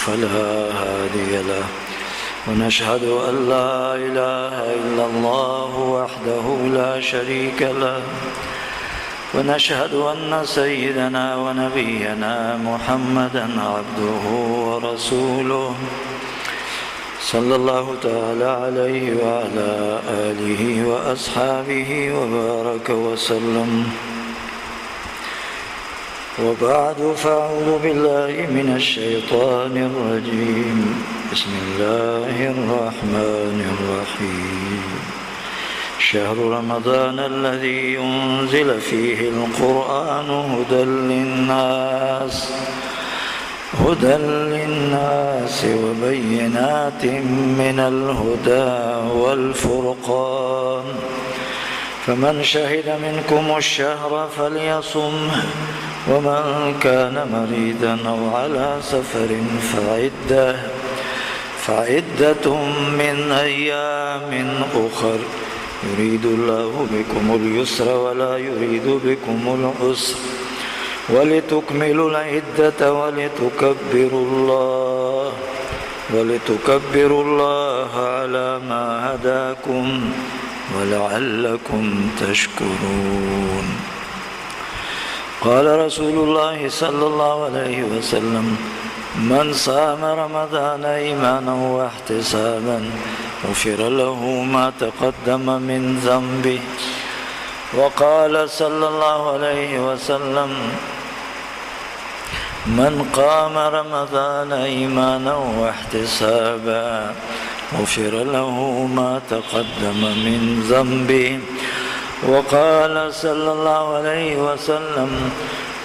فلا هادي له، ونشهد أن لا إله إلا الله وحده لا شريك له، ونشهد أن سيدنا ونبينا محمدا عبده ورسوله صلى الله تعالى عليه وعلى آله وأصحابه وبارك وسلم. وبعد، فأعوذ بالله من الشيطان الرجيم. بسم الله الرحمن الرحيم. شهر رمضان الذي أنزل فيه القرآن هدى للناس وبينات من الهدى والفرقان، فمن شهد منكم الشهر فليصمه، ومن كان مريضا أو على سفر فعدة من أيام أخر، يريد الله بكم اليسر ولا يريد بكم العسر، ولتكملوا العدة ولتكبروا الله على ما هداكم ولعلكم تشكرون. قال رسول الله صلى الله عليه وسلم: من صام رمضان إيمانا واحتسابا غفر له ما تقدم من ذنبه. وقال صلى الله عليه وسلم: من قام رمضان إيمانا واحتسابا غفر له ما تقدم من ذنبه. وقال صلى الله عليه وسلم: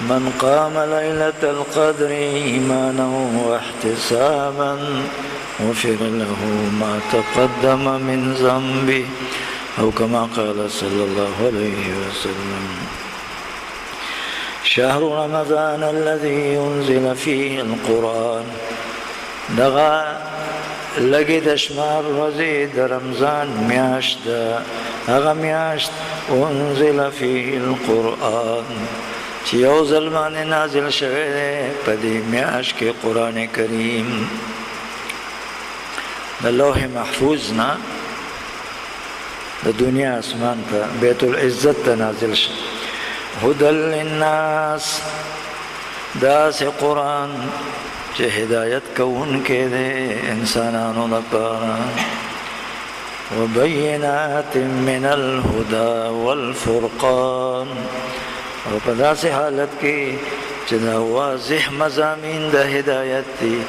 من قام ليلة القدر إيمانا واحتسابا غفر له ما تقدم من ذنبه، أو كما قال صلى الله عليه وسلم. شهر رمضان الذي أنزل فيه القرآن، دغه لګي د شمار ورځې د رمضان میاشت ده، هغه میاشت انزل فيه القرآن چې یو ځل باندې نازل شوی دی په دې میاشت کې قرآن کریم. د لوح محفوظ نه د دنیا اسمان ته بیت العزت ته نازل شو. هدى للناس، داسې قرآن چې هدایت کوونکی دی انسانانو لپاره. وبینات من الهدى والفرقان، او په داسې حالت کې چې دا واضح مضامین د هدایت دي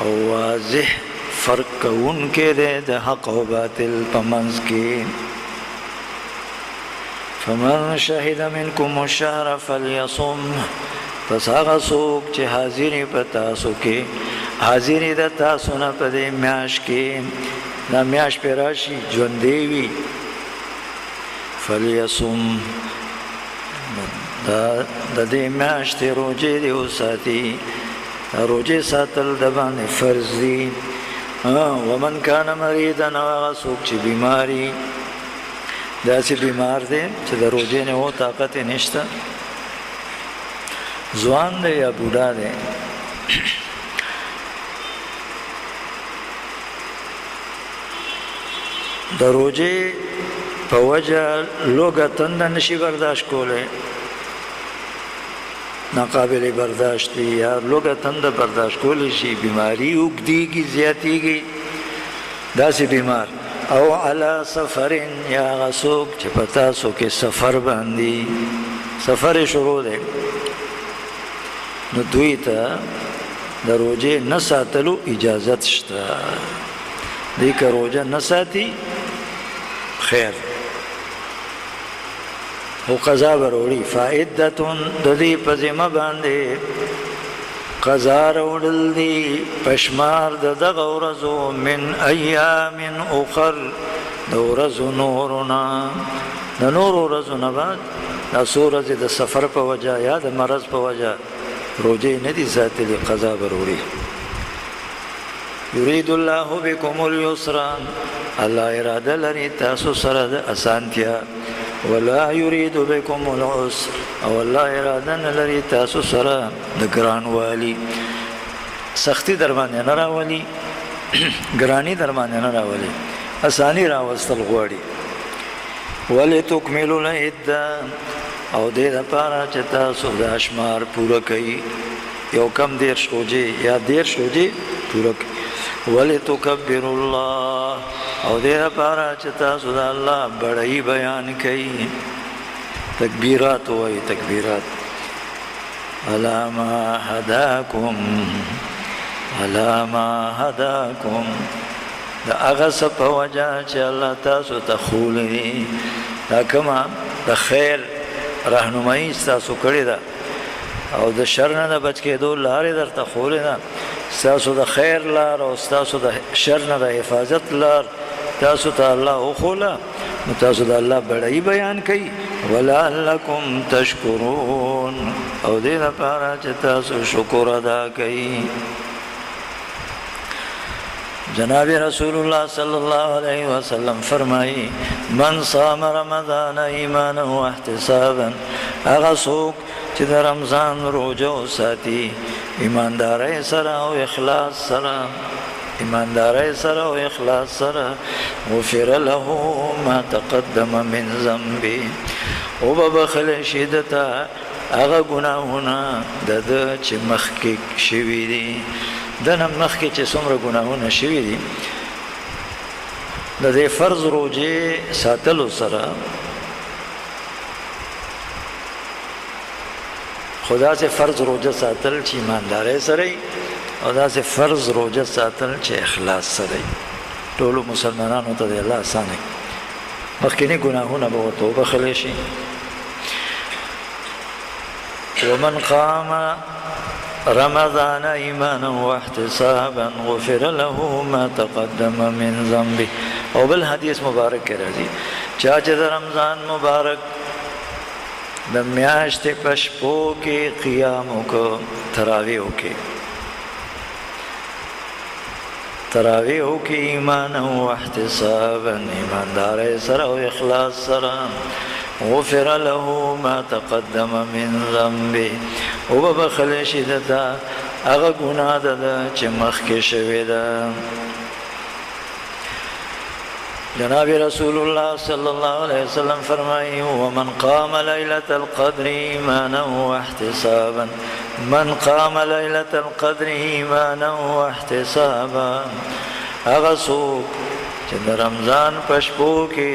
او واضح فرق کوونکی دی د حق او باطل په منځ کې. فمن شهد منکم الشهر فلیصم، پس هغه څوک چې حاضري په تاسو کې، حاضري د تاسو نه په دې میاشت کې، دا میاشت پرې راشي ژوندی وي، فلیصم، د دې میاشتې روژې دې وساتي. روژې ساتل د باندې فرض دي. ومن کان مریضا، هغه څوک چې بیماري، داسې بیمار دی چې د روژې نه و طاقت یې نشته، ځوان دی یا بوډا دی، د روژې په وجه لوږه تنده نشي برداشت کولی، ناقابل برداشت دی، یا لوږه تنده برداشت کولی شي، بیماري اوږدېږي زیاتېږي، داسې بیمار، او علی سفر، یا هغه څوک چې په تاسو کې سفر باندې سفر یې شروع دی، نو دوی ته د روژې نه ساتلو اجازت شته. دوی که روژه نه ساتي خیر، خو قضا به راوړي. فعدة د دې په ذمه باندې قضا راوړل دي په شمار د دغه ورځو، من ایام اخر، د ورځو نورو نه، د نورو ورځو نه بعد دا څو ورځې د سفر په وجه یا د مرض په وجه روژې نه دي ساتلي، قضا به راوړي. يريد الله بكم اليسر، الله اراده لري تاسو سره د اسانتیا، ولا يريد بكم العسر، او الله اراده نه لري تاسو سره د ګرانوالي. سختی در باندې نه راولي، ګرانی در باندې نه راولي، اسانی راوستل غواړي. ولتکملوا العده، او دې لپاره چې تاسو د اشمار پوره کړئ، یو کم 30 روزې یا 30 روزې پوره کړئ. ولتکبروا الله، او دې لپاره چې تاسو د الله بړی بیان کړئ، تکبیرات وایي، تکبیرات. علی ما هداکم، علی ما هداکم، د هغه څه په وجه چې الله تاسو ته ښوولی دي، دا کومه د خیر رهنمایي ستاسو کړې ده او د شر نه د بچ کېدو لارې درته ښوولې ده، ستاسو د خیر لار او ستاسو د شر نه د حفاظت لار تاسو ته الله وښوله، نو تاسو د الله بړی بیان کړئ. ولعلکم تشکرون، او دې لپاره چې تاسو شکر ادا کړئ. جناب رسول الله صلی الله علیه وسلم فرمایي من صام رمضان ایمانا واحتسابا، هغه څوک چې د رمضان روزه وساتي ایماندارۍ سره او اخلاص سره، ایماندارۍ سره او اخلاص سره، غفر له ما تقدم من ذنبه، وبه بخښل شي ده ته هغه ګناهونه د ده چې مخکې شوي دي. د نه مخکې چې څومره ګناهونه شوي دي، د دې فرض روزې ساتلو سره خو داسې فرض روزه ساتل چې ایماندارۍ سره وي، او داسې فرض روزه ساتل چې اخلاص سره وي. ټولو مسلمانانو ته دې الله اسانه کړي، مخکیني ګناهونه به ورته وبخښلی شي. ومن قام رمضان ایمانا واحتسابا غفر له ما تقدم من ذنبه. او بل حدیث مبارک کې راځي، چا چې د رمضان مبارک د میاشتې په شپو کې قیام وکړ، تراویح وکړي، تراویح وکړي ایمانا واحتسابا، ایماندارۍ سره او اخلاص سره، غفر له ما تقدم من ذنبه، وبه بخښل شي ده ته هغه ګناه ده چې مخکې شوې ده. جناب رسول الله صلی الله علیه وسلم فرمایي ومن قام ليلة القدر ایمانا واحتسابا، من قام ليلة القدر ایمانا واحتسابا، هغه څوک چې د رمضان په شپو کې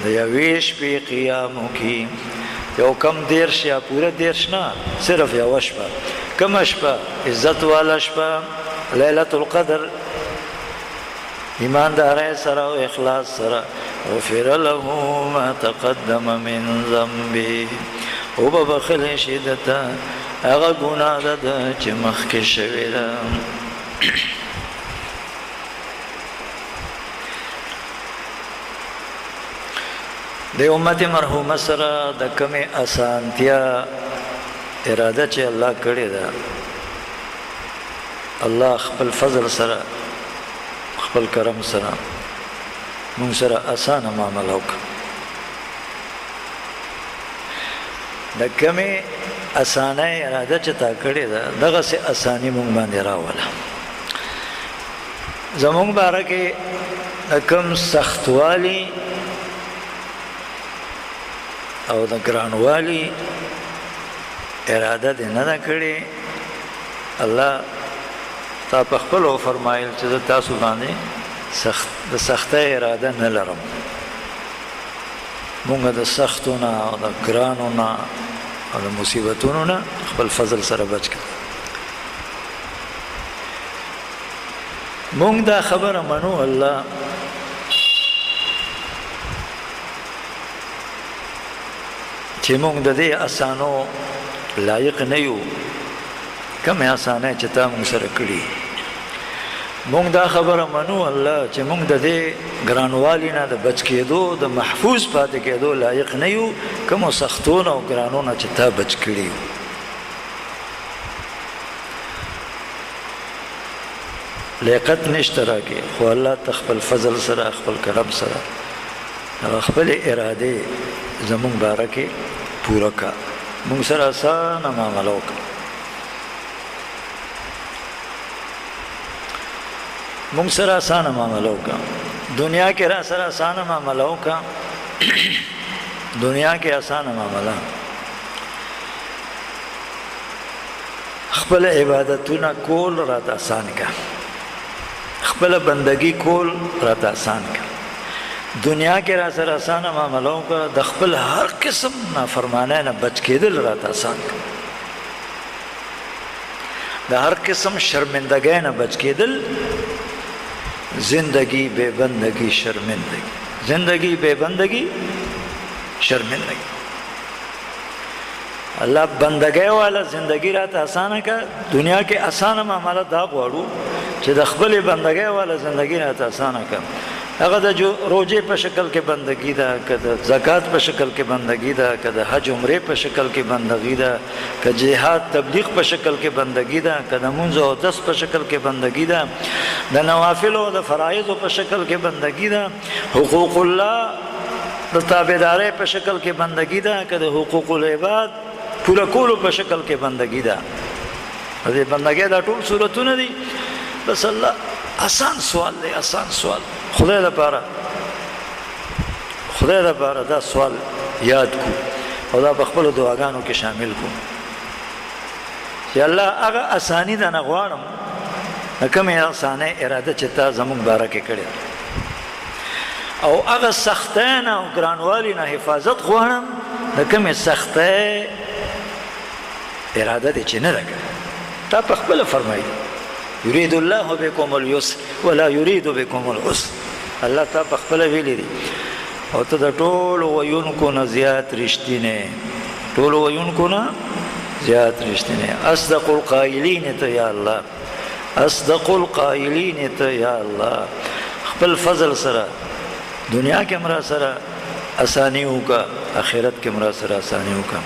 د یوې شپې قیام وکړي، یو کم 30 یا پوره 30 نه، صرف یوه شپه، کومه شپه؟ عزت والا شپه، لیلة القدر، ایماندارۍ سره او اخلاص سره، غفر له ما تقدم من ذنبه، وبه بخښل شي ده ته هغه ګناه ده چې مخکې شوې ده. د امت مرحومه سره د کومې اسانتیا اراده چې الله کړې ده، الله خپل فضل سره خپل کرم سره مونږ سره اسانه معامله وکړه. د کومې اسانه اراده چې تا کړې ده، دغسې اساني مونږ باندې راوله. زمونږ باره کې د کوم سختوالي او د ګرانوالي اراده دې نه ده کړې، الله تا په خپل وفرمایل چې زه تاسو باندې د سختۍ اراده نه لرم. مونږ د سختو نه او د ګرانو نه او د مصیبتونو نه خپل فضل سره بچ کړ. مونږ دا خبره منو الله چې مونږ د دې اسانو لایق نه یو، کومې اسانۍ چې تا مونږ سره کړي. مونږ دا خبره منو الله چې مونږ د دې ګرانوالي نه د بچ کېدو، د محفوظ پاتې کېدو لایق نه یو، کومو سختو نه او ګرانو نه چې تا بچ کړي یو. لیاقت نشته راکې، خو الله ته خپل فضل سره خپل کرم سره هغه خپلې ارادې زمونږ باره کې پوره کړه، مونږ سره اسانه معامله وکړه. مونږ سره اسانه معامله وکړه، دنیا کې را سره اسانه معامله وکړه، دنیا کې اسانه معامله، خپل عبادتونه کول راته اسان کړه، خپل بندگی کول راته اسان کړه، دنیا کې را سره اسانه معامله وکړه، د خپل هر قسم نافرمانۍ نه بچ کېدل راته اسان کړه، د هر قسم شرمندګۍ نه بچ کېدل. زندگی بے بندگی شرمندگی، زندگی بے بندگی شرمندگی. الله بندګۍ والا زندگی راته اسانه کړه. دنیا کې اسانه معامله دا غواړو چې د خپلې بندګۍ والا زندگی راته اسانه کړه. هغه د روزې په شکل کې بندگی ده، که د زکات په شکل کې بندگی ده، که د حج عمرې په شکل کې بندگی ده، که جهاد تبلیغ په شکل کې بندگی ده، که د مونځ او اودس په شکل کې بندگی ده، د نوافلو او د فرایضو په شکل کې بندگی ده، حقوق الله د تابعدارۍ په شکل کې بندگی ده، که د حقوق العباد پوره کولو په شکل کې بندگی ده. د دې بندګۍ دا ټول صورتونه دي. بس الله اسان سوال دی، اسان سوال. خدای لپاره، خدای لپاره دا سوال یاد کو او دا په خپلو دعاګانو کې شامل کو چې الله هغه اساني د نه غواړم د کومې اسانۍ اراده چې تا زموږ باره کې کړې او هغه سختۍ نه او ګرانوالي نه حفاظت غواړم د کومې سختۍ اراده دې چې نه ده کړې. تا په خپله فرمایلي یرید الله بكم اليسر ولا یرید بكم العسر. الله تا په خپله ویلي دي او ته د ټولو ویونکو نه زیات رښتینی، ټولو ویونکو نه زیات رښتینی، اصدق القائلین ته یا الله، اصدق القائلین ته یا الله. خپل فضل سره دنیا کې هم را سره اساني وکړه، آخرت کې هم را سره اساني وکړه.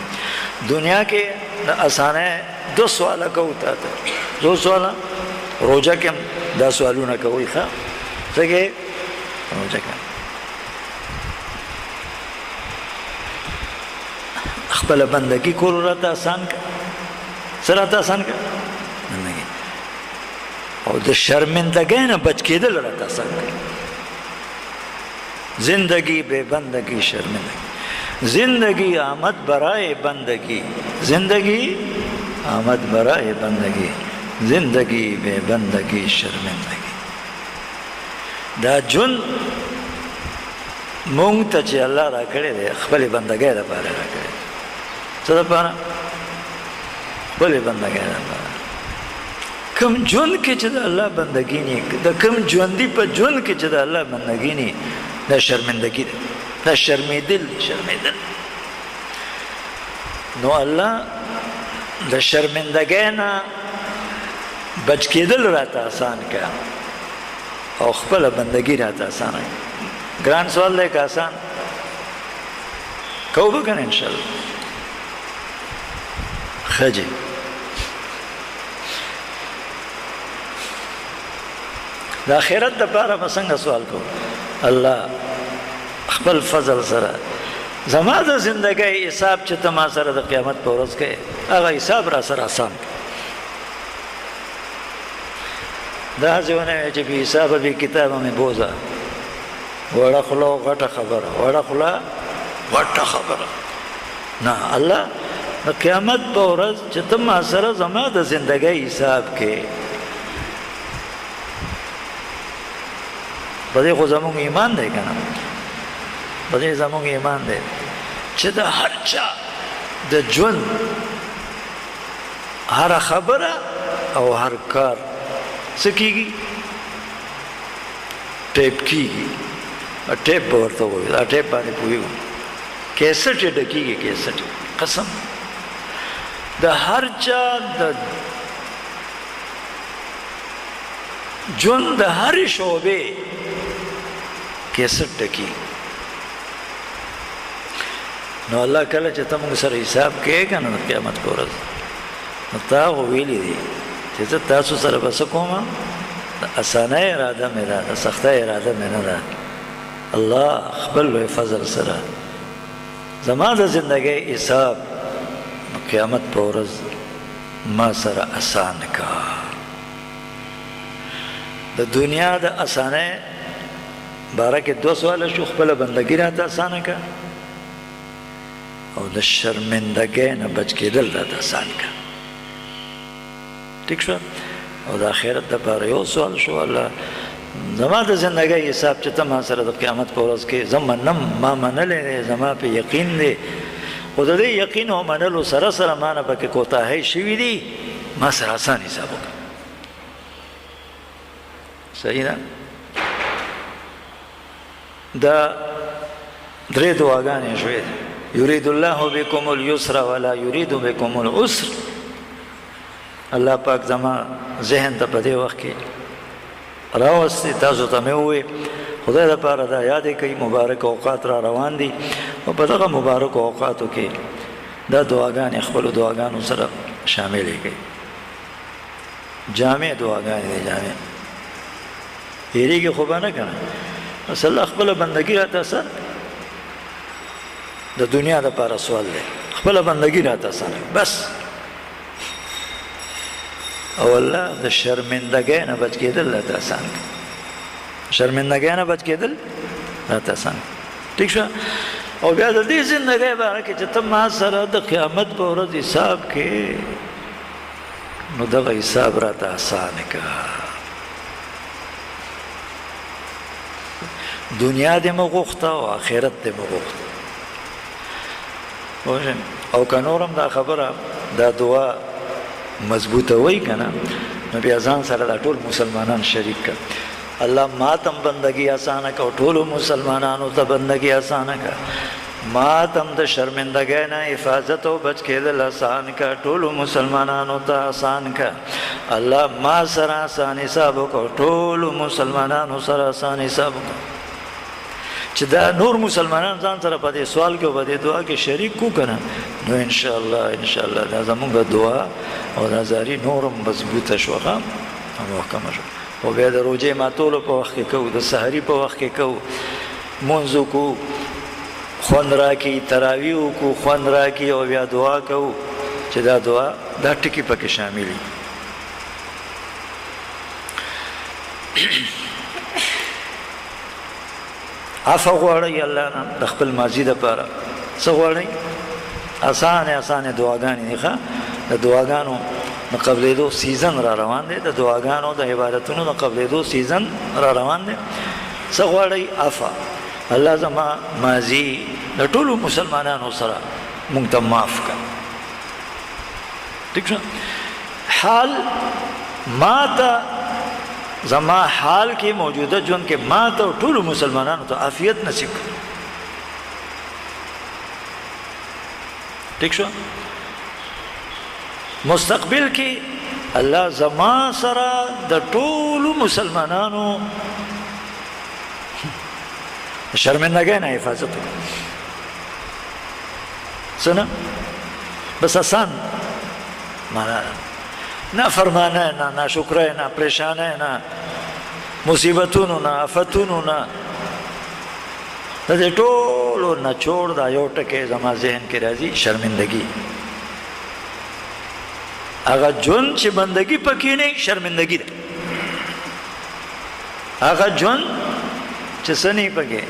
دنیا کې د اسانۍ دو سواله کوو تا ته، دو سواله روژه کې هم دا سوالونه کوئ. ښه څه کې روژه کې خپله بندګي کول راته اسان کړه، څه راته اسان کړه؟ بندګي. او د شرمندګۍ نه بچ کېدل راته اسان کړه. زندگی بے بندگی شرمندگی، زندگی آمد برائے بندگی، زندگی آمد برائے بندگی، زندگی بے بندگی شرمندگی. دا ژوند مونږ ته چې الله راکړی دی خپلې بندګۍ لپاره راکړی. څه لپاره؟ خپلې بندګۍ لپاره. کوم ژوند کې چې د الله بندګي نه، د کوم ژوندي په ژوند کې چې د الله بندګي نه، دا شرمندګي ده، دا شرمېدل دي، شرمېدل. نو الله د شرمندګۍ نه بچ کېدل راته اسان کړه او خپله بندګي راته اسانه کړه. ګران سوال دی که اسان؟ کوو به که نه انشاءالله؟ ښه جي. د آخرت دپاره به څنګه سوال کوو؟ الله خپل فضل سره زما د زندګۍ حساب چې ته ما سره د قیامت په ورځ کوې هغه حساب را سره اسان کړه. دا هسې ونه وایې چې بې حسابه بې کتابه مې بوځه. وړه خوله او غټه خبره، وړه خوله غټه خبره. نه، الله د قیامت په ورځ چې ته ما سره زما د زندګۍ حساب کې، په دې خو زموږ ایمان دی که نه؟ په دې زموږ ایمان دی چې د هر چا د ژوند هره خبره او هر کار څه کېږي؟ ټیپ کېږي. ټیپ به ورته ووایو، دا ټیپ باندې پوهېږو، کیسټ یې ډکېږي، کیسټ. قسم د هر چا د ژوند د هرې شعبې کیسټ ډکېږي. نو الله کله چې ته موږ سره حساب کوې که نه د قیامت په ورځ، نو تا خو ویلي دي چې زه تاسو سره به څه کوم؟ د اسانۍ اراده مې ده، د سختۍ اراده مې نه ده. الله خپل لوی فضل سره زما د زندګۍ حساب قیامت په ورځ ما سره اسان کا. د د دنیا د اسانه باره کې دوه سواله شو، خپله بندګي راته اسانه کړه او د شرمندګۍ نه بچ کېدل راته اسان کړه. ټیک شو؟ او د آخرت دپاره یو سوال شو، الله زما د زندګۍ حساب چې ته ما سره د قیامت په ورځ کې زه منم، ما منلی دی، زما په یقین دی، خو د دې یقین او منلو سره سره ما نه پکې کوتاهۍ شوي دي، ما سره اسان حساب وکړه. صحیح ده؟ دا درې دعاګانې شوې. یرید الله بكم اليسر ولا یرید بكم العسر. الله پاک زما ذهن ته په دې وخت کې راوستي، تاسو ته مې وویل خدای دپاره دا یادې کوي، مبارک اوقات را روان دي او په دغه مبارکو اوقاتو کې دا دعاګانې خپلو دعاګانو سره شاملې کړئ. جامع دعاګانې دي، جامع هېرېږي خو به نه که نه. بس الله خپله بندګي راته اسان، د دنیا دپاره سوال دی، خپله بندګي راته اسان بس. او الله د شرمندګۍ نه بچ کېدل راته اسان کړي، شرمندګۍ نه بچ کېدل راته اسان کړي. ټیک شوه؟ او بیا د دې زندګۍ باره کې چې ته ما سره د قیامت په ورځ حساب کې، نو دغه حساب راته اسان کړه. دنیا دې مو غوښته او آخرت دې مو غوښته. او که نور هم دا خبره دا دعا مضبوطه وایي که نه، نو بیا ځان سره دا ټول مسلمانان شریک کړه. الله ما ته هم بندګي اسانه کړه او ټولو مسلمانانو ته بندګي اسانه کړه. ما ته هم د شرمندګۍ نه حفاظت او بچ کېدل اسان کړه، ټولو مسلمانانو ته اسان کړه. الله ما سره اسان حساب وکړه، ټولو مسلمانانو سره اسان حساب وکړه. چې دا نور مسلمانان ځان سره په دې سوال کې او په دې دعا کې شریک کو که نه، نو انشاءالله انشاءالله دا زمونږ دعا او دا زاري نور هم مضبوطه شوه او محکمه شوه. او بیا د روژې ماتولو په وخت کې کوو، د سحري په وخت کې کوو، مونځ وکړو خوند راکړي، تراویح وکړو خوند راکړي، او بیا دعا کوو چې دا دعا دا ټکي پکې شامل وي. عفو غواړئ الله نه د خپل ماضي دپاره. څه غواړئ؟ اسانې اسانې دعاګانې دي. ښه، د دعاګانو د قبلېدو season را روان دی، د دعاګانو د عبادتونو د قبلېدو season را روان دی. څه غواړئ؟ عفو. الله زما ماضي د ټولو مسلمانانو سره مونږ ته معاف کړه. ټیک شو؟ حال ما ته، زما حال کې موجوده ژوند کې ما ته او ټولو مسلمانانو ته عافیت نصیب کړه. ټیک شو؟ مستقبل کې الله زما سره د ټولو مسلمانانو شرمندګۍ نه حفاظت وکړه. څه نه؟ بس اسان معنا نه فرمانه نه ناشکرۍ نه پریشانۍ نه مصیبتونو نه آفتونو نه، د دې ټولو نچوړ دا یو ټکی زما ذهن کې راځي، شرمندګي. هغه ژوند چې بندګي پکې نه، شرمندګي ده. هغه ژوند چې څه نه پکې،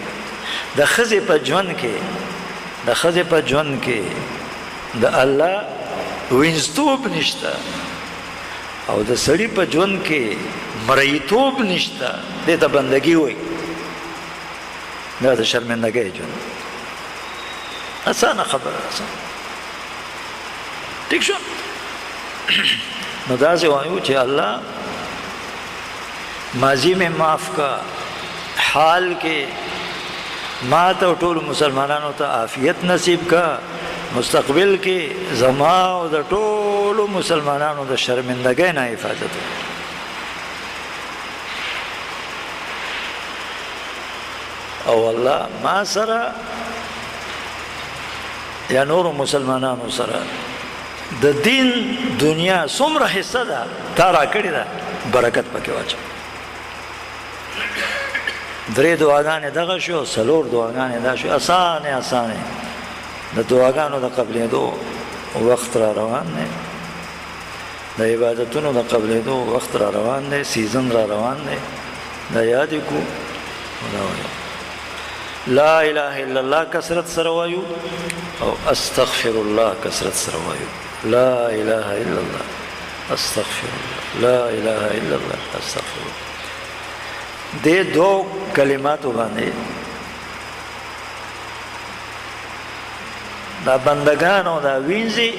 د ښځې په ژوند کې، د ښځې په ژوند کې د الله وینځتوب نشته او د سړي په ژوند کې مریتوب نشته، دې ته بندګي وایي. دا د شرمندګۍ ژوند. اسانه خبره، اسانه. ټیک شو؟ نو داسې وایو چې الله ماضي مې معاف کا، حال کې ما ته او ټولو مسلمانانو ته عافیت نصیب کا، مستقبل کې زما او د ټولو مسلمانانو د شرمندګۍ نه حفاظت وکړه. او الله ما سره یا نورو مسلمانانو سره د دین دنیا څومره حصه ده تا راکړې ده، برکت پکې واچوه. درې دعاګانې دغه شو، څلور دعاګانې دا شو. اسانې اسانې د دعاګانو د قبلېدو وخت را روان دی. د عبادتونو د قبلېدو وخت را روان دی، season را روان دی، دا یاد کو. دا وایو لا اله الا الله کثرت سره وایو او استغفر الله کثرت سره وایو. لا اله الا الله استغفر الله، لا اله الا الله استغفر الله. دې دو کلماتو باندې دا بندگانو دا وینځي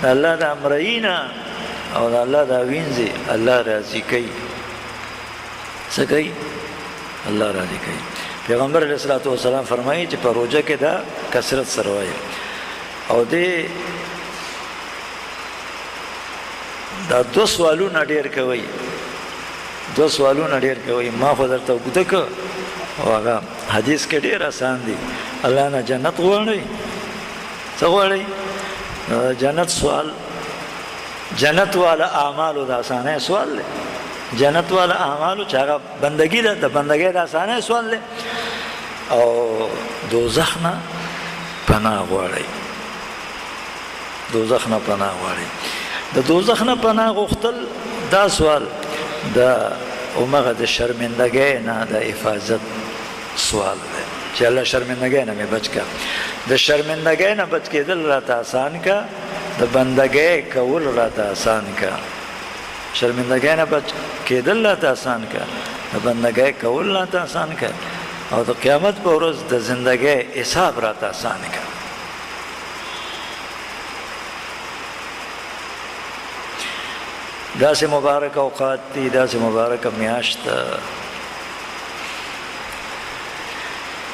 د الله د امرئینا او د الله دا وینځي الله راضي کوي. څه کوي؟ الله راضي کوي. پیغمبر علیه الصلاة والسلام فرمایي چې په روژه کې دا کثرت سره وایي. او دې دا دوه سوالونه ډېر کوي، دوه سوالونه ډېر کوي. ما خو درته اوږده کړ او هغه حدیث کې ډېر اسان دي. الله نه جنت غواړئ، څه غواړئ؟ جنت سوال، جنت والا اعمالو د اسانۍ سوال دی. جنت والا اعمالو چې هغه بندګي ده، د بندګۍ د اسانۍ سوال دی. او دوزخ نه پناه غواړئ، دوزخ نه پناه غواړئ. د دوزخ نه پناه غوښتل دا سوال د همغه د شرمندګۍ نه د حفاظت سوال دی چې الله شرمندګۍ نه مې بچ کړه. د شرمندګۍ نه بچ کېدل راته آسان کړه، د بندګۍ کول راته آسان کړه. شرمندګۍ نه بچ کېدل راته آسان کړه، د بندګۍ کول راته آسان کړه، او د قیامت په ورځ د زندګۍ حساب راته آسان کړه. داسې مبارک اوقات دي، داسې مبارکه میاشت.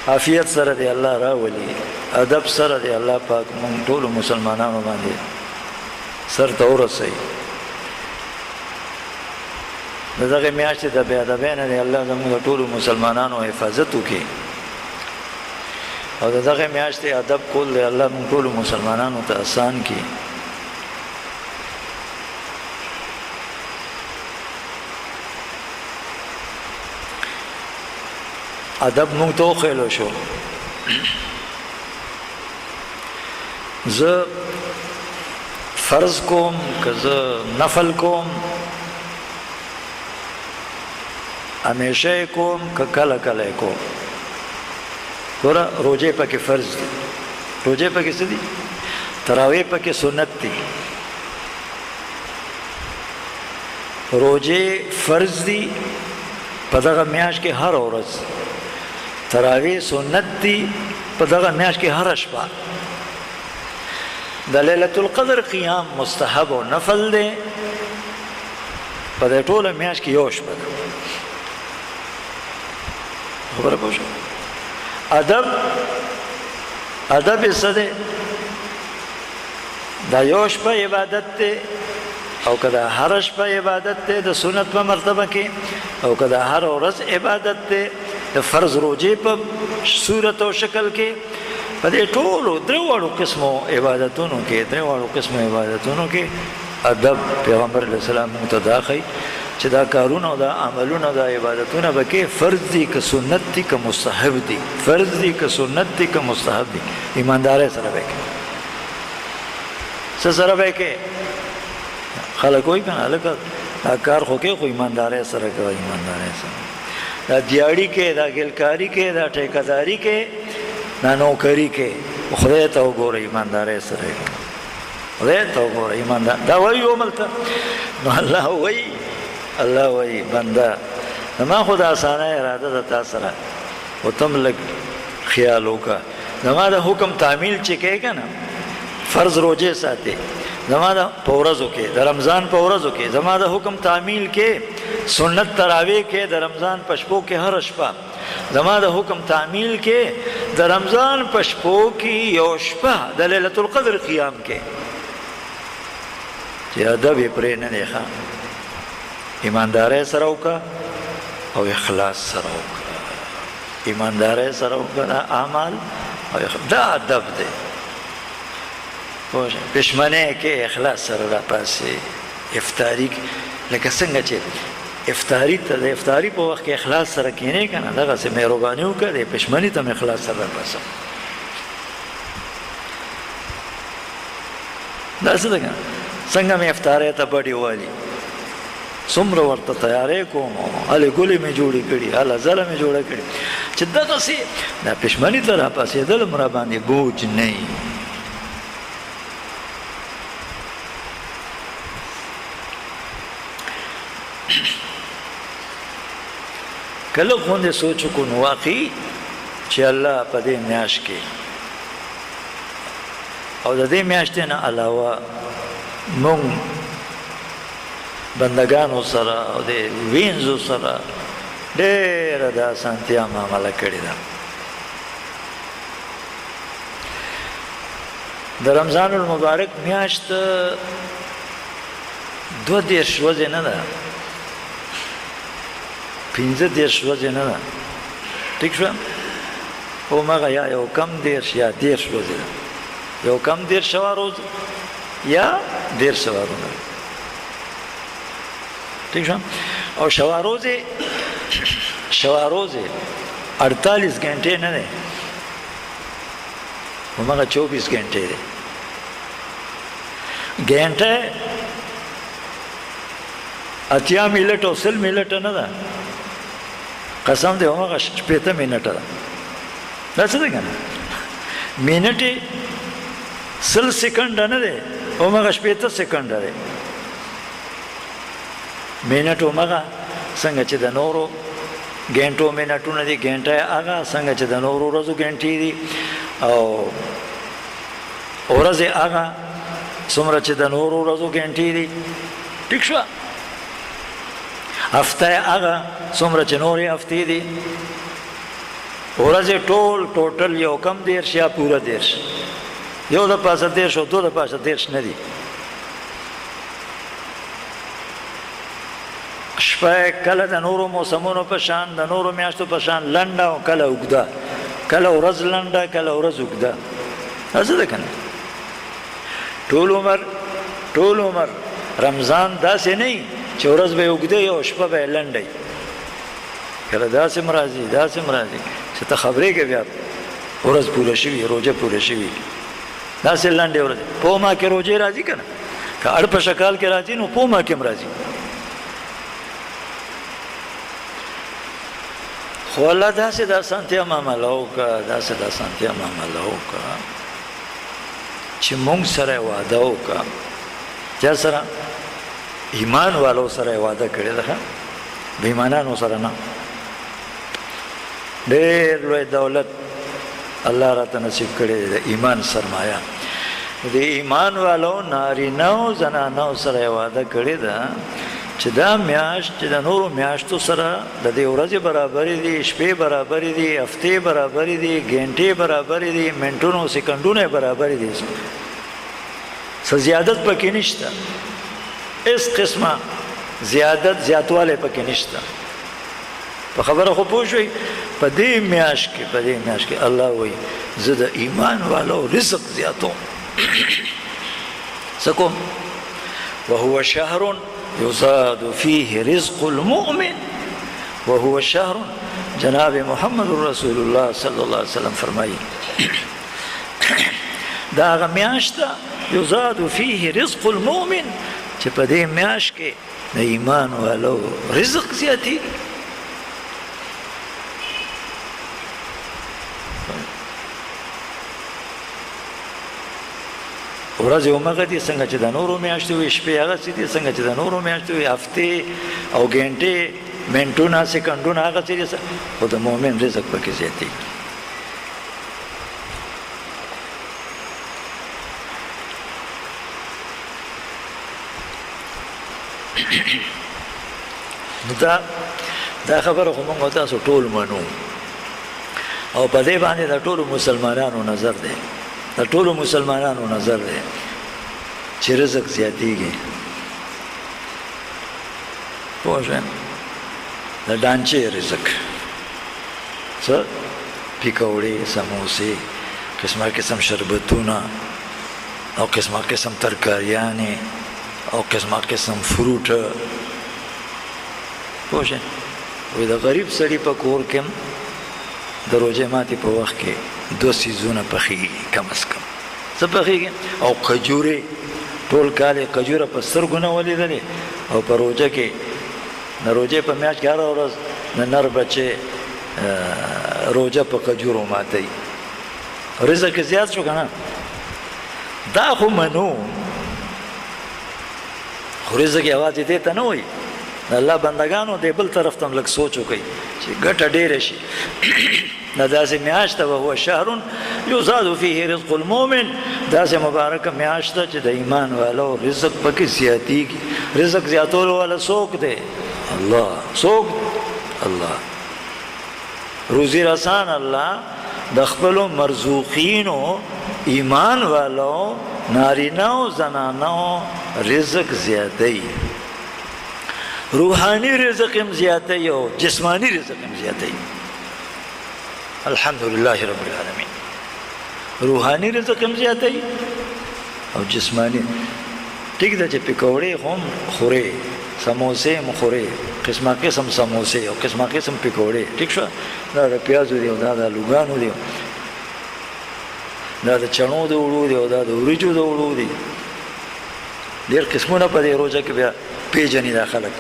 عافیت سره دی الله راولي، ادب سره دی الله پاک مونږ ټولو مسلمانانو باندې سر ته ورسوي. د دغې میاشتې د بې ادبۍ نه دی الله زموږ د ټولو مسلمانانو حفاظت وکړي، او د دغې میاشتې ادب کول دی الله موږ ټولو مسلمانانو ته آسان کړي. ادب موږ ته وښیلو شو. زه فرض کوم که زه نفل کوم، همیشه یې کوم که کله کله یې کوم. ګوره روژې پکې فرض دي، روژې پکې څه دي؟ تراویح پکې سنت دي. روژې فرض دي په دغه میاشت کې هره ورځ، تراویح سنت دي په دغه میاشت کې هره شپه. د لیلة القدر قیام مستحب او نفل دی په دې ټوله میاشت کې یو شپه ده. خبره پوه شوه؟ ادب، ادب یې څه دی؟ دا یو شپه عبادت دی، او که دا هره شپه عبادت دی د سنت په مرتبه کې، او که دا هره ورځ عبادت دی د فرض روژې په صورت او شکل کې. په دې ټولو درې واړو قسمو عبادتونو کې، درې واړو قسمو عبادتونو کې ادب پیغمبر علیه السلام موږ ته دا ښیي چې دا کارونه او دا عملونه دا عبادتونه به کې فرض دي که سنت دي که مستحب دي، فرض دي که سنت دي که مستحب دي، ایماندارۍ سره به کې. څه سره به کې؟ خلک وایي که نه هلکه دا کار خو کې خو ایماندارۍ سره کوه، ایماندارۍ سره. دا دیاړي کې، دا ګلکاري کې، دا ټیکهداري کې، دا نوکري کې، خدای ته وګوره ایماندارۍ سره کوه، خدای ته وګوره ایماندار. دا وایي وملته نو الله وایي، الله وایي بنده زما خو د اسانه اراده ده تا سره، خو ته هم لږ خیال وکړه. زما د حکم تعمیل چې کوې که نه، فرض روژې ساتې زما د په ورځو کې، د رمضان په ورځو کې زما د حکم تعمیل کې، سنت تراویح کې، د رمضان په شپو کې هره شپه زما د حکم تعمیل کې، د رمضان په شپو کې یو شپه د لیلة القدر قیام کې، چې ادب یې پرې نه دی. ښه ایماندارۍ سره وکړه او اخلاص سره وکړه، ایماندارۍ سره وکړه دا اعمال او دا ادب دی. پوه شئ؟ پښمنۍ کې اخلاص سره راپاڅې، افطاري لکه څنګه چې افطاري ته د افطاري په وخت کې اخلاص سره کینې که نه، دغسې مهرباني وکړه، د پښمني ته هم اخلاص سره راپاڅه. دا څه ده که نه؟ څنګه مې افطارۍ ته بډې والي، څومره ورته تیارې کوم، هلې ګلې مې جوړې کړي، هله ځله مې جوړه کړې، چې دغسې دا پښمني ته راپاڅېدل هم راباندې بوج نه وي. کله غوندې سوچ وکړو نو واقعي چې الله په دې میاشت کې او د دې میاشتې نه علاوه مونږ بندگانو سره او د وینځو سره ډېره د اسانتیا معامله کړې ده. د رمضان المبارک میاشت 32 ورځې نه ده، 35 ورځې نه ده، ټیک شوه؟ هماغه یا یو کم 30 یا 30 ورځې ده، یو کم 30 شوه روز یا 30 شوه روز، ټیک شوه؟ او شوه روزې 48 ګنټې نه دی، هماغه 24 ګنټې دی. ګنټه 80 منټ او 100 منټ نه ده، قسم دی هماغه 60 منټه ده. دا څه ده که نه؟ منټ یې 100 سیکنډه نه دی، هماغه 60 سیکنډه دی. منټ هماغه څنګه چې د نورو ګنټو منټونه دي، ګنټه یې هغه څنګه چې د نورو ورځو ګنټې دي، او ورځې هغه څومره چې د نورو ورځو ګنټې دي، ټیک شوه؟ هفته یې هغه څومره چې نورې هفتې دي، ورځې ټول ټوټل یو کم 30 یا پوره 30، یو د پاسه 30 او دوه د پاسه 30 نه دي. شپه کله د نورو موسمونو په شان، د نورو میاشتو په شان لنډه او کله اوږده، کله ورځ لنډه کله ورځ اوږده. دا څه ده که نه؟ ټول عمر رمضان داسې نه وي چې ورځ به یې اوږده وي او شپه به یې لنډه وي. کله داسې هم راځي، داسې هم راځي چې ته خبرېږې بیا ورځ پوره شوي، روژه پوره شوي، داسې لنډې ورځې. په ما کې روژې راځي که نه؟ که اړ په شکال کې راځي نو په ما کې هم راځي. خو الله داسې د اسانتیا معامله وکړه، داسې د اسانتیا معامله وکړه چې مونږ سره وعده وکړه، چا سره؟ ایمان والو سره وعده کړې ده، بې ایمانانو سره نه. ډېر لوی دولت الله راته نصیب کړی دی، د ایمان سرمایه. د ایمان والو نارینه او زنانو سره وعده کړې ده چې دا میاشت چې د نورو میاشتو سره د دې ورځې برابرې دي، شپې برابرې دي، هفتې برابرې دي، ګنټې برابرې دي، منټونو او سیکنډونه یې برابرې دي، څه زیادت پکې نشته، هېڅ قسمه زیادت زیاتوالی پکې نشته. په خبره خو پوه شوئ؟ په دې میاشت کې، په دې میاشت کې الله وایي زه د ایمان والو رزق زیاتوم. څه کوم؟ وهو شهر يزاد فيه رزق المؤمن، وهو شهر، جناب محمد رسول الله صلی الله علیه وسلم فرمایي دا هغه میاشت ده یزاد فيه رزق المؤمن، چې په دې میاشت کې د ایمان والو رزق زیاتېږي. ورځې همغه دي څنګه چې د نورو میاشتو وي، شپې هغسې دي څنګه چې د نورو میاشتو وي، هفتې او ګنټې منټونه سیکنډونه هغسې دي، خو د مؤمن رزق پکې زیاتېږي. نو دا خبره خو موږ تاسو ټول منو، او په دې باندې د ټولو مسلمانانو نظر دی، د ټولو مسلمانانو نظر دی چې رزق زیاتېږي. پوه شوې؟ د ډانچې رزق، څه پکوړې، سموسې، قسمه قسم شربتونه او قسمه قسم ترکاریانې او قسمه قسم فروټ. پوه شوې؟ وایي د غریب سړي په کور کې هم د روژې ماتې په وخت کې دوه څیزونه پخېږي کم از کم. څه پخېږي؟ او کجورې ټول کال یې کجوره په سترګو نه ولیدلې او په روژه کې د روژې په میاشت کې هره ورځ د نر بچی روژه په کجورو ماتوي. رزق یې زیات شو که نه؟ دا خو منو، خو رزق یوازې دې ته نه وایي. د الله بندګانو دې بل طرف ته هم لږ سوچ وکړئ چې ګټه ډېره شي. دا داسې میاشت ده، وهو شهر یزاد فیه رزق المؤمن، داسې مبارکه میاشت ده چې د ایمان والو رزق پکې زیاتیږي. رزق زیاتولو والا څوک دی؟ الله. څوک؟ الله. روزي رسان الله د خپلو مرزوقینو ایمان والو نارینه او زنانو رزق زیاتوي. روحاني رزق هم زیاتوي او جسماني رزق هم زیاتوي. الحمدلله رب العالمین. روحاني رزق هم زیاتوي او جسماني. ټیک ده چې پکوړې هم خورې، سموسې هم خورې، قسمه قسم سموسې او قسمه قسم پکوړې، ټیک شو. دا د پیازو دی او دا د آلوګانو دی، دا د چڼو د اوړو دی او دا د وریجو د اوړو دی. ډېر قسمونه په دې روژه کې بیا پیژني دا خلک.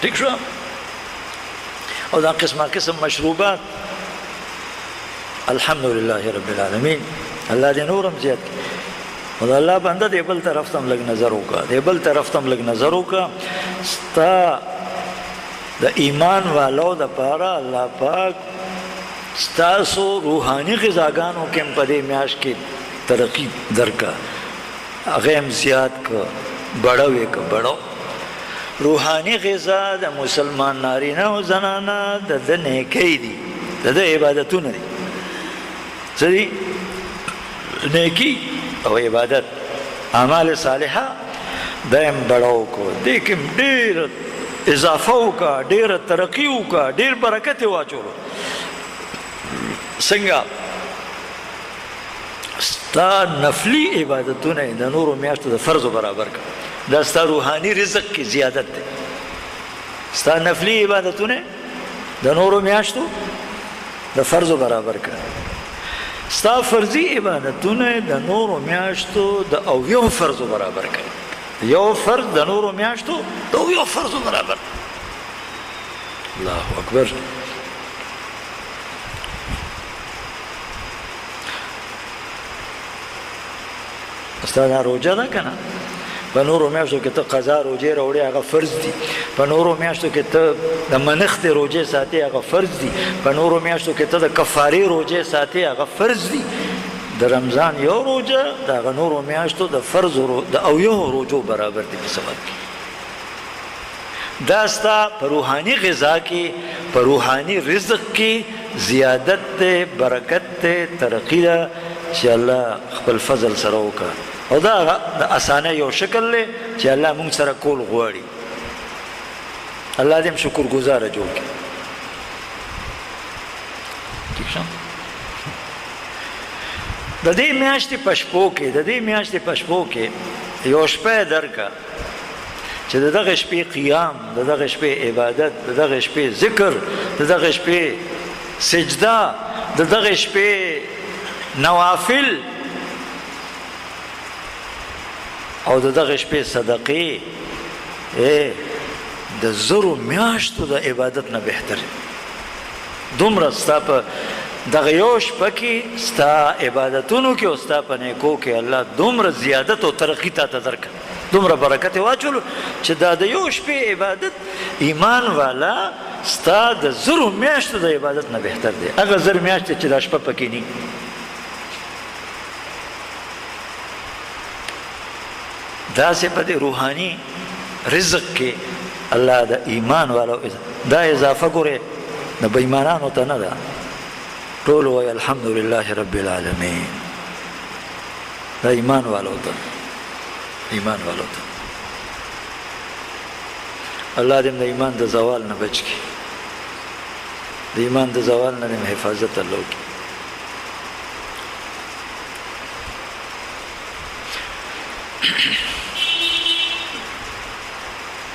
ټیک شو. او دا قسمه قسم مشروبات. الحمدلله رب العالمین. الله دې نور هم زیات کړي. او د الله بنده دې بل طرف ته هم لږ نظر وکړه، دې بل طرف ته هم لږ نظر وکړه. ستا د ایمان والو دپاره الله پاک ستاسو روحاني غذاګانو کې هم په دې میاشت کې ترقي درکړه، هغه هم زیات کړه، بړو یې کړه، بړو. روحاني غذا د مسلمان نارینه او زنانه د ده نیکۍ دي، د ده عبادتونه دي. څه دي؟ نیکی او عبادت، اعمال صالحه. دا هم بړاو کو، دې کې ډېر اضافه وکړه، ډېره ترقي وکړه، ډېر برکت یې واچولو. څنګه؟ ستا نفلی عبادتونه د نورو میاشتو د فرضو برابر کړه. دا ستا روحاني رزق کې زیادت دی. ستا نفلی عبادتونه د نورو میاشتو د فرضو برابر کړه. ستا فرضي عبادتونه د نورو میاشتو د اویو فرضو برابر کړه. یو فرض د نورو میاشتو د اویو فرضو برابر. الله اکبر. ستا دا روژه ده که نه؟ په نورو میاشتو کې ته قضا روژې راوړې، هغه فرض دي. په نورو میاشتو کې ته د منښتې روژې ساتې، هغه فرض دي. په نورو میاشتو کې ته د کفارې روژې ساتې، هغه فرض دي. د رمضان یو روژه د هغه نورو میاشتو د فرض د اویو روژو برابر دي په ثواب کې. دا ستا په روحاني غذا کې، په روحاني رزق کې زیادت دی، برکت دی، ترقي ده چې الله خپل فضل سره وکړه. او دا د اسانۍ یو شکل دی چې الله مونږ سره کول غواړي. الله دې هم شکر ګزاره جوړ کړي. ټیک شو. د دې میاشتې په شپو کې، د دې میاشتې په شپو کې یو شپه درکه چې د دغه شپې قیام، د دغه شپې عبادت، د دغه شپې ذکر، د دغه شپې سجده، د دغه شپې نوافل او د دغه شپې صدقې د زرو میاشتو د عبادت نه بهتر. دومره ستا په دغه یو شپه کې، ستا عبادتونو کې او ستا په نیکو کې الله دومره زیادت او ترقي تا ته درکړه، دومره برکت یې واچولو چې دا د یو شپې عبادت ایمان والا ستا د زرو میاشتو د عبادت نه بهتر دی. هغه زر میاشتې چې دا شپه پکې نی. داسې په دې روحاني رزق کې الله د ایمان والو دا اضافه ګوره د بېمانانو ته نه ده. ټول وایي الحمدلله رب العالمین. دا ایمان والو ته، ایمان والو ته. الله دې د ایمان د زوال نه بچ کړي، د ایمان د زوال نه دې حفاظت الله وکړي.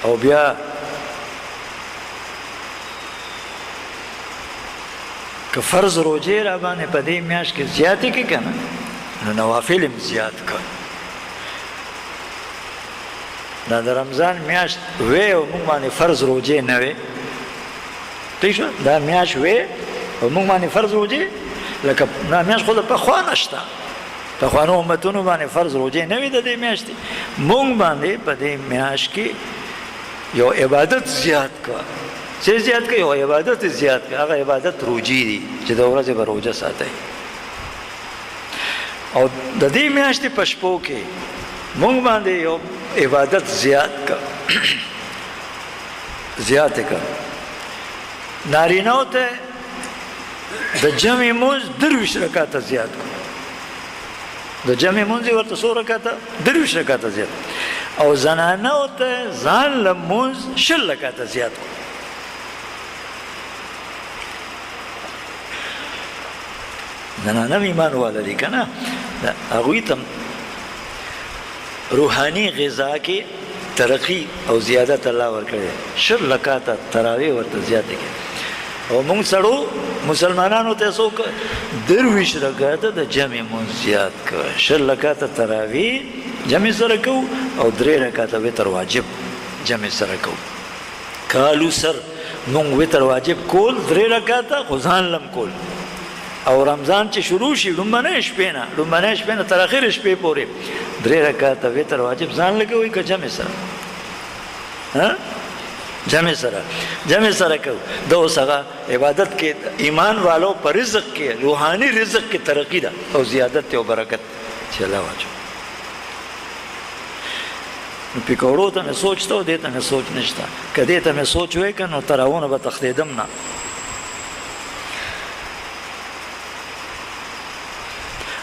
او بیا که فرض روزې را باندې په دې میاشت کې زیاتې کې که نه، نو نوافل هم زیات کړه. دا د رمضان میاشت وې او موږ باندې فرض روزې نه وې، ټیک شو؟ دا میاشت وې او موږ باندې فرض روزې، لکه دا میاشت خو د پخوا نشته، پخوانو امتونو باندې فرض روزې نه وې د دې میاشتې، موږ باندې په دې میاشت کې یو عبادت زیات کړه. څه زیات کړه؟ یو عبادت زیات کړه، هغه عبادت روزې دي چې د ورځې به روزه ساتئ. او د دې میاشتې په شپو کې موږ باندې یو عبادت زیات کړه، زیات کړه. نارینه ته د جمع مونځ 23 رکعته زیات کړه، د جمع مونځ یې ورته څو رکعته؟ 23 رکعته زیات. او زنانو ته ځان له مونځ 20 رکعته زیات کړه. زنانه هم ایمان والا دي که نه، هغوی ته روحاني غذا کې ترقي او زیادت الله ورکړی، 20 رکعته تراویح ورته زیاتې کړې. او موږ سړو مسلمانانو ته څوک 23 رکعته د جمع مونځ زیات کړ، 20 رکعته تراویح جمع سره کوو او 3 رکعته وتر واجب جمع سره کوو. کالو سر مونږ وتر واجب کول 3 رکعته، خو ځان لم کول. او رمضان چې شروع شي لومړنۍ شپې نه، لومړنۍ شپې نه تر اخرې شپې پورې 3 رکعته وتر واجب ځان لګوي که جمع سره؟ ها، جمع سره، جمع سره کوو. د اوس هغه عبادت کې ایمان والو په رزق کې، روحاني رزق کې ترقي ده او زیادت او برکت چې الله واچو. نو پکوړو ته مې سوچ ته او دې ته مې سوچ نشته، که دې ته مې سوچ وای که نو تراونه به تښتېدم نه.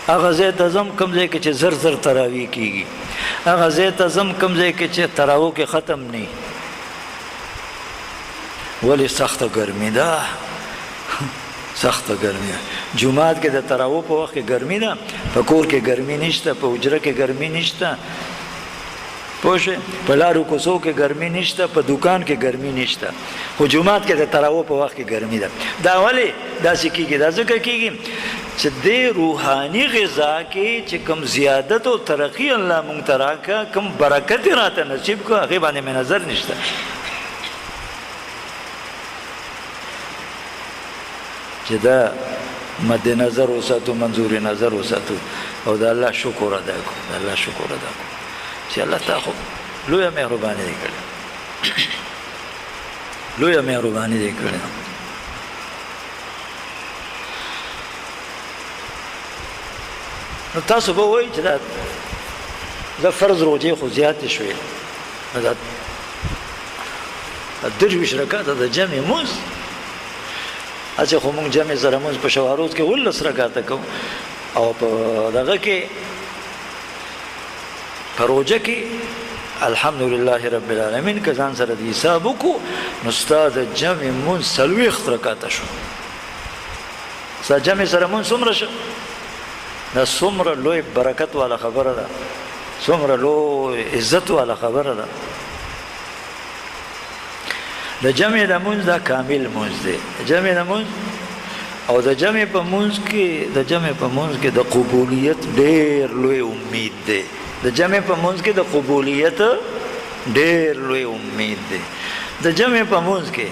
هغه ځای ته ځم کوم ځای کې چې زر زر تراویح کېږي، هغه ځای ته ځم کوم ځای کې چې تراوو کې ختم نه. ولې سخته ګرمي ده، سخته ګرمي ده. جومات کې د تراوو په وخت کې ګرمي ده، په کور کې ګرمي نشته، په حجره کې ګرمي نشته، پوه شوې؟ په لارو کوڅو کې ګرمي نشته، په دوکان کې ګرمي نشته، خو جومات کې د تراوو په وخت کې ګرمي ده. دا ولې داسې کېږي؟ دا ځکه کېږي چې دې روحاني غذا کې چې کوم زیادت او ترقي الله مونږ ته راکړه، کوم برکت یې راته نصیب کړ، هغې باندې مې نظر نشته. چې دا مد نظر وساتو، منظور نظر وساتو، او د الله شکر ادا کړو، د الله شکر ادا کړو چې الله تا خو لویه مهرباني دې کړې، لویه مهرباني دې کړې. نو تاسو به وایئ چې دا د فرض روزې خو زیاتې شوې، دا 23 رکعته د جمع مونځ، هسې خو مونږ جمع سره مونځ په شواروز کې 19 رکعته کوو، او په دغه کې په روژه کې الحمدلله رب العالمین که ځان سره د حساب وکړو نو ستا د جمع مونځ 40 رکعته شو. ستا جمع سره مونځ څومره شو؟ دا څومره لوی برکت والا خبره ده، څومره لوی عزت والا خبره ده. د جمع د مونځ دا کامل مونځ دی، جمع د مونځ، او د جمع په مونځ کې، د جمع په مونځ کې د قبولیت ډېر لوی امید دی. د جمع په مونځ کې د قبولیت ډېر لوی امید دی. د جمع په مونځ کې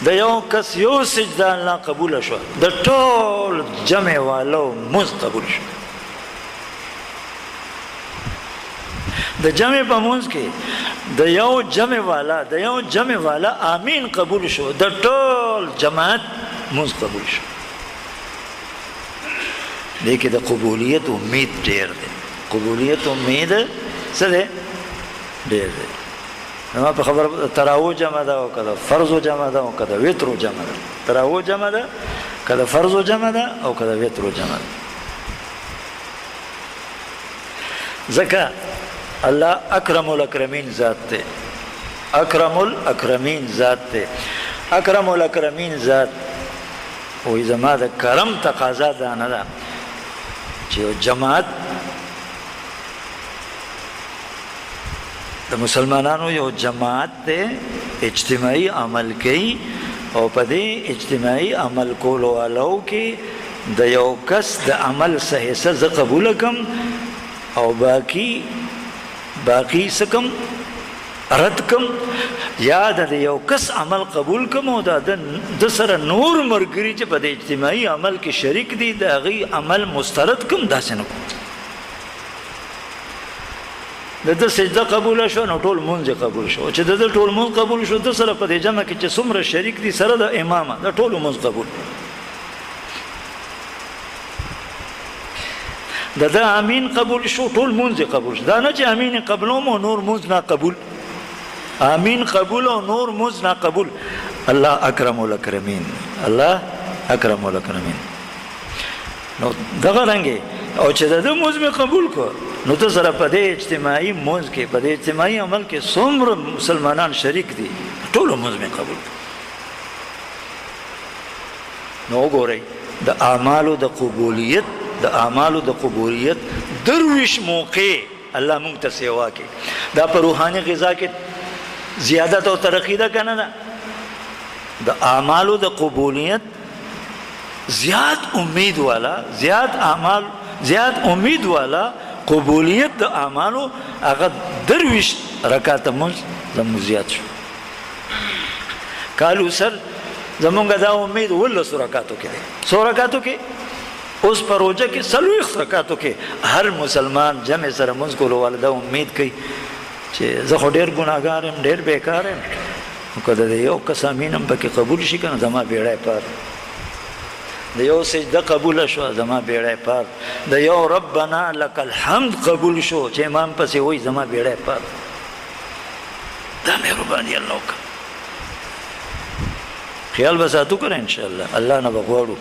د یو کس یو سجده الله قبول شو، د ټول جمع والو مونځ قبول شو. د جمع په مونځ کې د یو جمع والا، د یو جمع والا آمین قبول شو، د ټول جماعت مونځ قبول شو. دې کې د قبولیت امید ډېر دی، قبولیت امید څه دی؟ ډېر دی. زما په خبره تراوو جمع ده او که د فرضو جمع ده او که د وترو جمع ده، تراوو جمع ده که د فرضو جمع ده او که د وترو جمع ده. ځکه الله اکرم الاکرمین ذات دی، اکرم الاکرمین ذات دی، اکرم الاکرمین ذات وایي زما د کرم تقاضا دا نه ده چې یو جماعت د مسلمانانو یو جماعت دی اجتماعي عمل کوي، او په دې اجتماعي عمل کولو والو کې د یو کس د عمل څه حصه زه قبوله کم او باقي څه کم رد کم، یا د یو کس عمل قبول کم او د سره نور مرګري چې په دې اجتماعي عمل کې شریک دي د هغې عمل مسترد کم، داسې نه کوم. د ده سجده قبوله شوه نو ټول مونځ یې قبول شو، چې د ده ټول مونځ قبول شو ده سره په دې جمع کې چې څومره شریک دي سره د امامه د ټولو مونځ قبول. د ده امین قبول شو ټول مونځ یې قبول شو. دا نه چې امین یې قبلوم او نور مونځ نه قبول، امین قبول او نور مونځ نه قبول. الله اکرم الاکرمین، الله اکرم الاکرمین. نو دغه رنګې او چې د ده مونځ مې قبول کړ نو ته سره په دې اجتماعي مونځ کې په دې اجتماعي عمل کې څومره مسلمانان شریک دي ټولو مونځ مې قبول کړ. نو وګورئ د اعمالو د قبولیت، د اعمالو د قبولیت 23 موقع الله مونږ ته سیوا کې. دا په روحاني غذا کې زیادت او ترقی ده که نه ده؟ د اعمالو د قبولیت زیات امید والا، زیات اعمال، زیات امید والا قبولیت د اعمالو هغه 23 رکعته مونځ زموږ زیات شو. کالو سر زمونږ دا امید 19 رکعاتو کې دی. څو رکعاتو کې؟ اوس په روژه کې 40 رکعاتو کې هر مسلمان جمع سره مونځ کولو والا دا امید کوي چې زه خو ډېر ګناهګار یم، ډېر بیکار یم، نو که د یو کس امین هم پکې قبول شي که نه زما بیړی پار، د یو سجده قبوله شوه زما بیړی پار، د یو ربنا لک الحمد قبول شو چې امام پسې وایي زما بیړی پار. دا مهرباني الله وکړه. خیال به ساتو که نه انشاءالله. الله نه به غواړو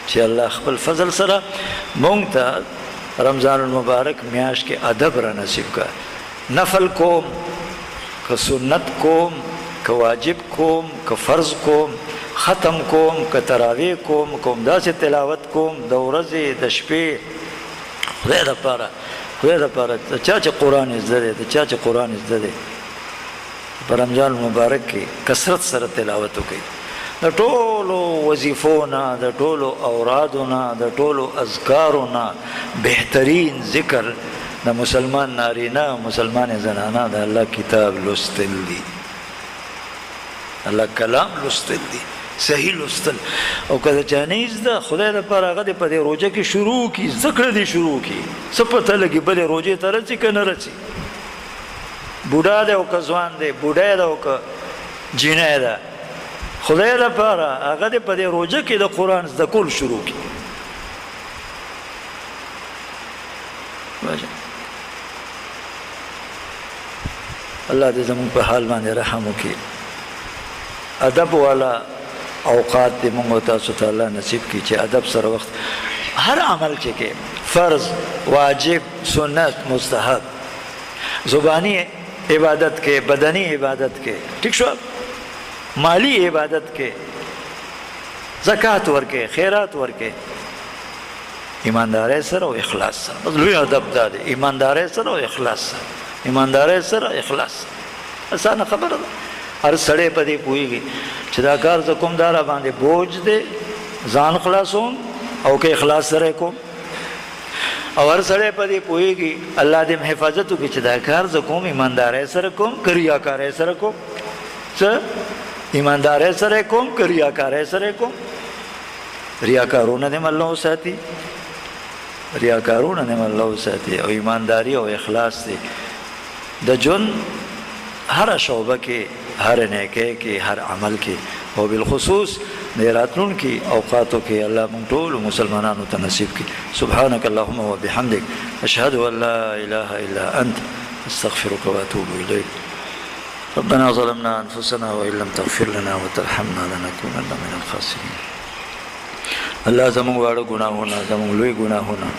چې الله خپل فضل سره مونږ ته رمضان المبارک میاشت کې ادب را نصیب کړه. نفل کوم که سنت کوم که واجب کوم که فرض کوم، ختم کوم که تراویح کوم، کوم داسې تلاوت کوم د ورځې د شپې، خدای دپاره، خدای دپاره د چا چې قرآن زده دی، د چا چې قرآن زده دی په رمضان المبارک کې کثرت سره تلاوت وکړي. د ټولو وظیفو نه، د ټولو اورادو نه، د ټولو اذکارو نه بهترین ذکر د مسلمان نارینه مسلمان زنانه د الله کتاب لوستل دي، الله کلام لوستل دي، صحیح لوستل. او که د چا نه زده خدای دپاره هغه دې په دې روژه کې شروع کړي، زده کړه دې شروع کړي. څه پته لګي بلې روژې ته رسي که نه رسي؟ بوډا دی او که ځوان دی، بوډی دی او که جینۍ ده، خدای دپاره هغه دې په دې روژه کې د قرآن زده کول شروع کړي. الله دې زموږ په حال باندې رحم وکړي. ادب والا اوقات دې موږ او تاسو ته الله نصیب کړي چې ادب سره وخت هر عمل چې کې فرض، واجب، سنت، مستحب، زبانی عبادت کې، بدني عبادت کې، ټیک شو، مالی عبادت کې، زکات ورکې، خیرات ورکې، ایماندارۍ سره او اخلاص سره. بس لوی ادب دا دی، ایماندارۍ سره او اخلاص سره، ایماندارۍ سره اخلاص سره. اسانه خبره ده، هر سړی په دې پوهېږي چې دا کار زه کوم دا را باندې بوج دی، ځان خلاصوم او که اخلاص سره کوم. او هر سړی په دې پوهېږي الله دې حفاظت وکړي چې دا کار زه کوم ایماندارۍ سره کوم که ریاکارۍ سره کوم. څه ایماندارۍ سره کوم که ریاکارۍ سره کوم؟ ریاکارونه دې الله وساتي، ریاکارونه دې الله وساتي. او ایمانداري او اخلاص دې د ژوند هره شعبه کې، هر نیکۍ کې، هر عمل کې، او بالخصوص د راتلونکي اوقاتو کې الله موږ ټولو مسلمانانو ته نصیب کړي. سبحانك اللهم وبحمدك أشهد أن لا إله إلا أنت أستغفرك وأتوب إليك. ربنا ظلمنا أنفسنا وإن لم تغفر لنا وترحمنا لنكونن من الخاسرين. الله زموږ واړه ګناهونه، زموږ لوی ګناهونه،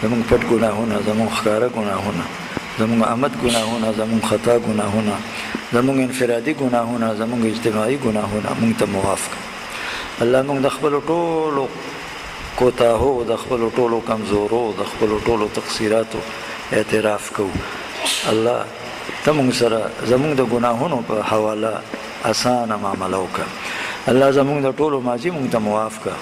زموږ پټ ګناهونه، زموږ ښکاره ګناهونه، زموږ عمد ګناهونه، زموږ خطا ګناهونه، زموږ انفرادي ګناهونه، زموږ اجتماعي ګناهونه موږ ته معاف کړه. الله موږ د خپلو ټولو کوتاهو، د خپلو ټولو کمزورو، د خپلو ټولو تقصیراتو اعتراف کوو. الله ته موږ سره زموږ د ګناهونو په حواله اسانه معامله وکړه. الله زموږ د ټولو ماضي موږ ته معاف کړه.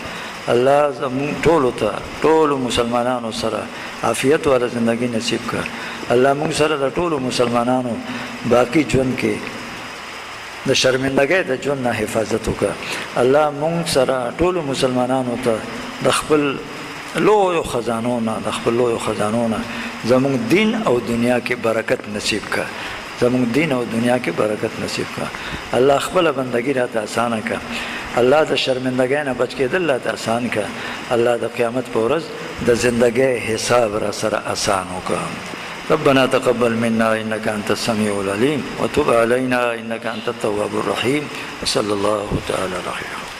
الله زموږ ټولو ته، ټولو مسلمانانو سره عافیت والا زندگی نصیب کړه. الله موږ سره د ټولو مسلمانانو باقی ژوند کې د شرمندګۍ د ژوند نه حفاظت وکړه. الله موږ سره ټولو مسلمانانو ته د خپل لویو خزانو نه، د خپل لویو خزانو نه زموږ دین او دنیا کې برکت نصیب کړه. زموږ دین او دنیا کې برکت نصیب کړه. الله خپل بندگی راته اسانه کړه. الله د شرمندګۍ نه بچ کېدل راته اسان کړه. الله د قیامت په ورځ د زندګۍ حساب را سره اسان وکړه. ربنا تقبل منا انك انت السميع العليم وتب علينا انك انت التواب الرحيم وصلى الله تعالى على خير.